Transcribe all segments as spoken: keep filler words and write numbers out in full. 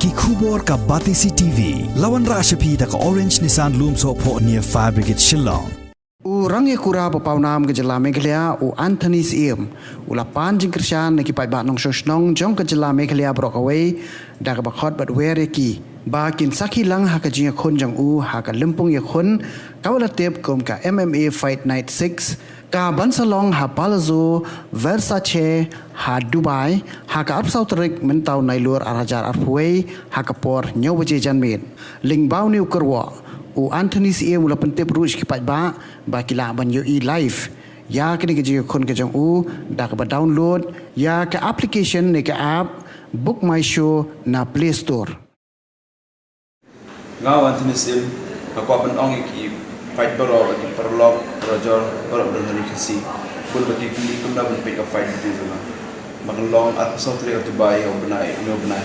Ki khubor ka Batesi T V. La wanrah sha phi da ka Orange Nissan Lumsohphoh near Fire Brigade Shillong. U Rangiakura ba pawnam ka jylla Meghalaya, u Anthony Syiem, u la pan jingkyrshan na ki paidbah nongshong shnong jong ka jylla Meghalaya baroh kawei, da kaba khot bad wer ïa ki ba kin sakhi lang ha ka jingïakhun jong u ha ka lympung ïakhun kaba la tip kum ka M M A Fight Night six, kaban sa long ha Palazzo Versace ha Dubai ha ka arphew saw tarik mynta u Nailur ar hajar arphew wei ha ka por hynñiew baje janmiet. Lyngba une u kyrwoh, u Anthony Syiem u la pyntip ruh sha ki paidbah ba ki lah ban ïohi live ïa kane ka jingïakhun ka jong u da kaba download ïa ka application ne ka app Book My Show na Play Store. Nga u Anthony Syiem, nga kwah ban ong ïa ki paid baroh, ïa ki paralok, parajor baroh ba don ha ri Khasi, bun ba ki kylli kumno ban peit ka fight video jong nga. Ba kan long arphew saw tarik ha Dubai ha u bnai, une u bnai.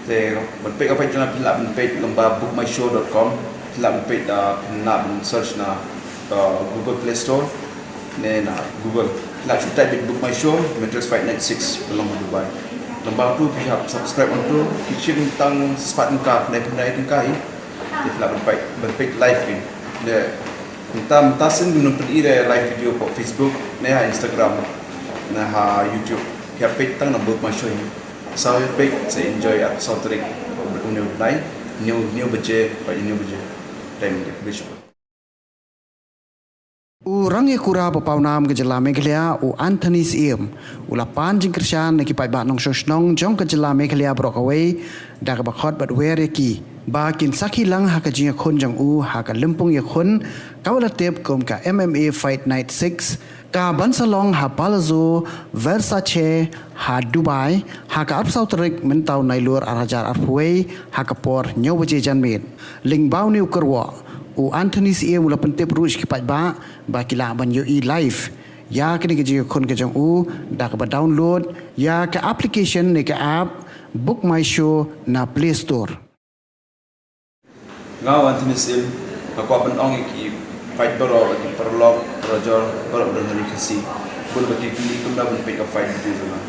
Te ban peit ka fight jong nga phin lah ban peit lyngba book my show dot com, phin lah ban peit, ah, phin lah ban search na, ah, Google Play Store ne na Google. Phin lah shu type beit Book My Show, Madras Fight Night six, ka long ha Dubai. Lyngba uto phi hap subscribe onto, ki shim tang spah tyngka, ne phin dei tyngka hi. Te phin lah ban peit, ban peit live hi. Ne mynta, mynta sien ngin ym pyni re live video hapoh Facebook ne ha Instagram ne ha YouTube. Phi hap peit tang na Book My Show hi. Sa ïa peit, sa enjoy arphew saw tarik, une u bnai, hynñiew, hynñiew baje, ba hynñiew baje. Time India, khublei shibun. U Rangiakura ba pawnam ka jylla Meghalaya, u Anthony Syiem, u la pan jingkyrshan na ki paidbah nongshong shnong jong ka jylla Meghalaya baroh kawei, da kaba khot bad wer ïa ki ba kin sakhi lang ha ka jingïakhun jong u ha ka lympung ïakhun kaba la tip kum ka M M A Fight Night six, kaban sa long ha Palazzo Versace ha Dubai ha ka arphew saw tarik mynta u Nailur ar hajar arphew wei ha ka por hynñiew baje janmiet. Lyngba une u kyrwoh, u Anthony Syiem u la pyntip ruh sha ki paidbah ba ki lah ban ïohi live ïa kane ka jingïakhun ka jong u da kaba download ïa ka application ne ka app Book My Show na Play Store. Nga u Anthony Syiem, nga kwah ban ong ïa ki paid baroh, ïa ki paralok, parajor baroh ba don ha ri Khasi, bun ba ki kylli kumno ban peit ka fight video jong nga.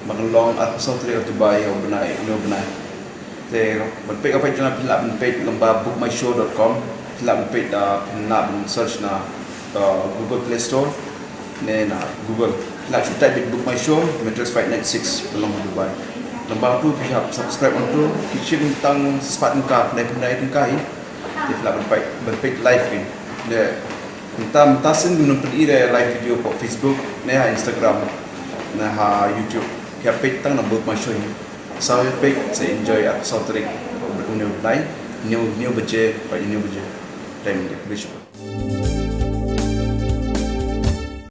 Ba kan long arphew saw tarik ha Dubai ha u bnai, une u bnai. Te ban peit ka fight jong nga phin lah ban peit lyngba book my show dot com, phin lah ban peit, ah, phin lah ban search na, ah, Google Play Store ne na Google. Phin lah shu type beit Book My Show, Madras Fight Night six, ka long ha Dubai. Lyngba uto phi hap subscribe onto, ki shim tang spah tyngka ne phin dei tyngka hi. Te phin lah ban peit, ban peit live hi. Ne mynta, mynta sien ngin ym pyni re live video hapoh Facebook ne ha Instagram ne ha YouTube. Phi hap peit tang na Book My Show hi. Sa ïa peit, sa enjoy arphew saw tarik, une u bnai, hynñiew, hynñiew baje, ba hynñiew baje. Time India, khublei shibun.